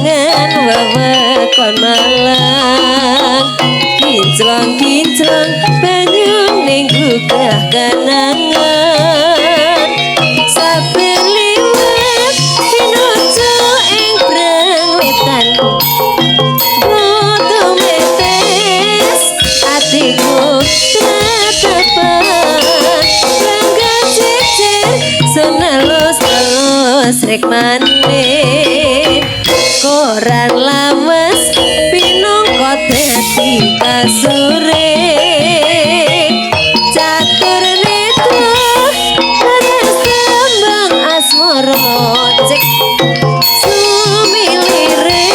Bendungan wewekon Malang, kinclong-kinclong banyu ning gugah kenangan. Saben liwat pinuju ing brang wetan, Boto metes atiku tratapan. Bangga jejer senelus telus rekmane, koran lawas pinangka dadi kasure. Catur netra laras tembang asmara, cek sumilire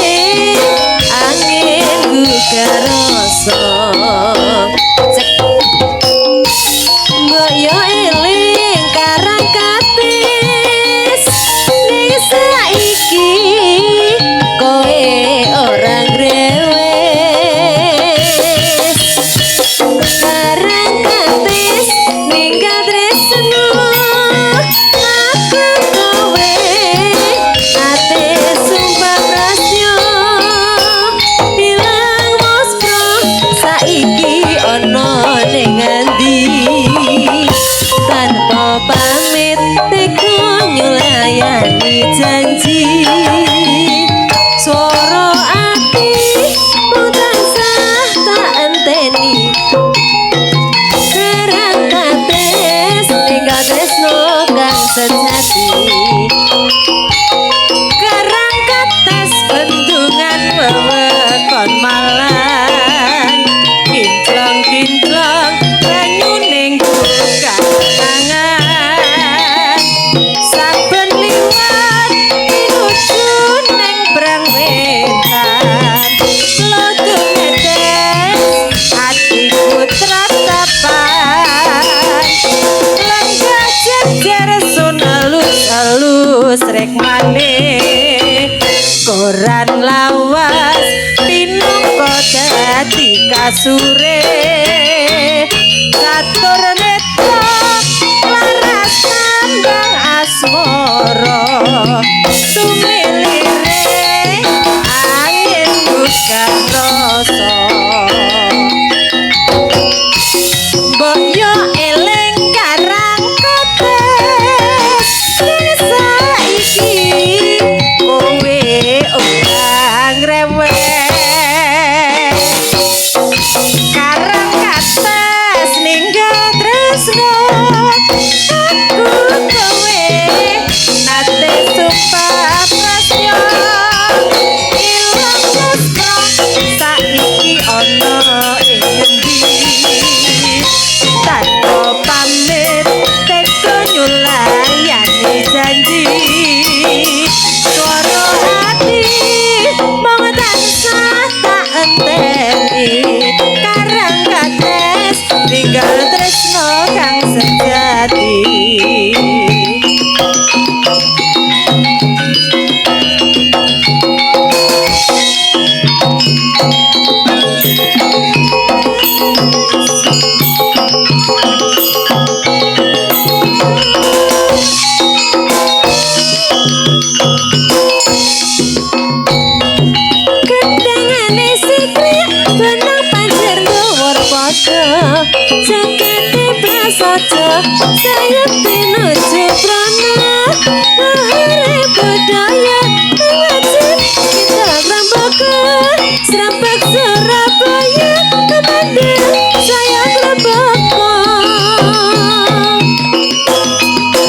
angin gugah rasa. Cek mbok yo eling karang katis, ning saiki kowe ora ngrewes. Karang katis ninggal tresno, aku kowe ate sumpah prasnya. Ilang muspro saiki ana ning ngendi, tanpa pamit teka nyulayani janji. Swara ati mung tansah tak enteni, karang kates ninggal tresno kang sejati. Karang kates bendungan wewekon Malang, kinclong-kinclong banyu ning kenangan. Saben liwat pinuju ning brang wetan, lodo netes atiku tratapan. Lenggah jejer sun alus-alus rekmane, koran lawas pinangka dadi kasure. Catur netra laras tembang asmara, sumilire angin gugah rasa. Mbok yo eling karang kates, ning saiki kowe ora ngrewes. Karang kates ninggal tresno, aku kowe nate sumpah prasnya. Ilang muspro saiki ana ing ngendi, tanpa pamit teka nyulayani janji. Swara ati mung tansah tak enteni, karang kates ninggal tresno kang sejati. Kendangane sikrik benang panjer dhuwur padha, jakete prasaja sayep pinuju prana. Luhure budaya kang wajib kita grambaka, srampak Surabaya kemandheng saya grambaka.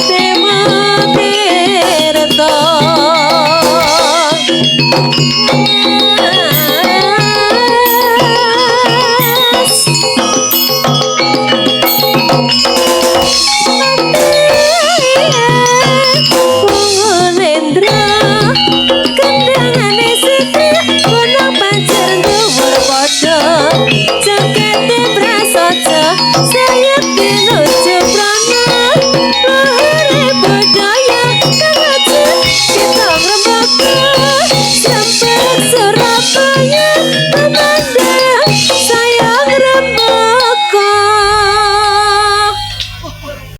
Dewa Tirta.